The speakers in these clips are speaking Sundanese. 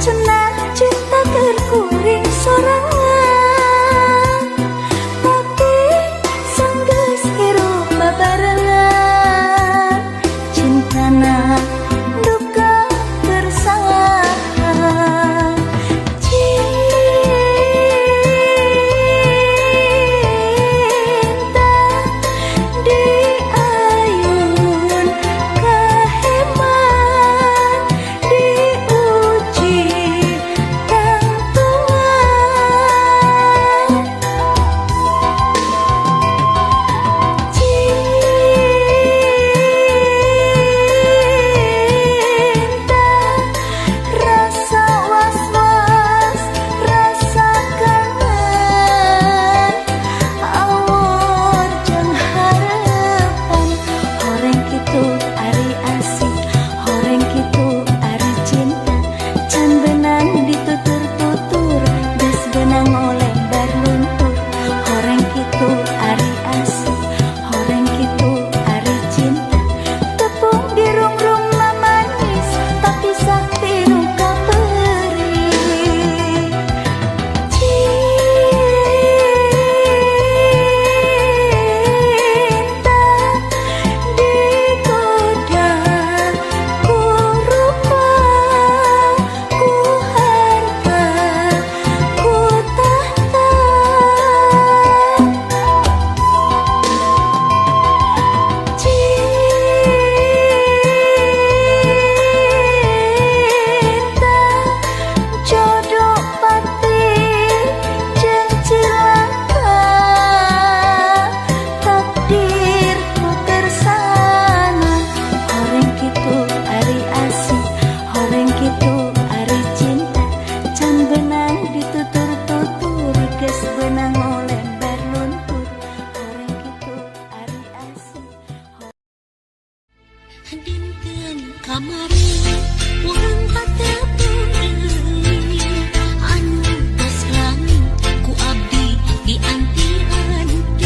Cenah cinta keur kuring sorangan, tapi sanggeus hirup babarengan, cintana duka kersaha. Cinta di ayun kaheman, diuji tangtungan. Cinta rasa was-was, rasa kangen, awor jeung harapan. Horeng kitu ari asih, horeng kitu ari cinta. Can beunang ditutur-tutur, geus beunang ngolembar luntur. Horeng kitu ari asih, horeng kitu ari cinta. Tepung dirung-rung manis, tapi sakti nu kaperih. Cinta digoda ku rupa, ku harta, ku tahta. Cinta jodoh pati jeung cilaka, takdir ku kersana. Horeng kitu ari asih, horeng kitu ari cinta. Can beunang ditutur-tutur, geus beunang ngolembar luntur. Horeng kitu ari asih. Dinten kamari urang katepung deui, anu tos lami ku abdi dianti-anti.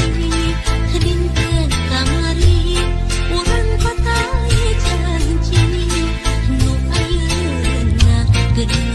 Dinten kamari urang patali janji, nu ayeuna teu.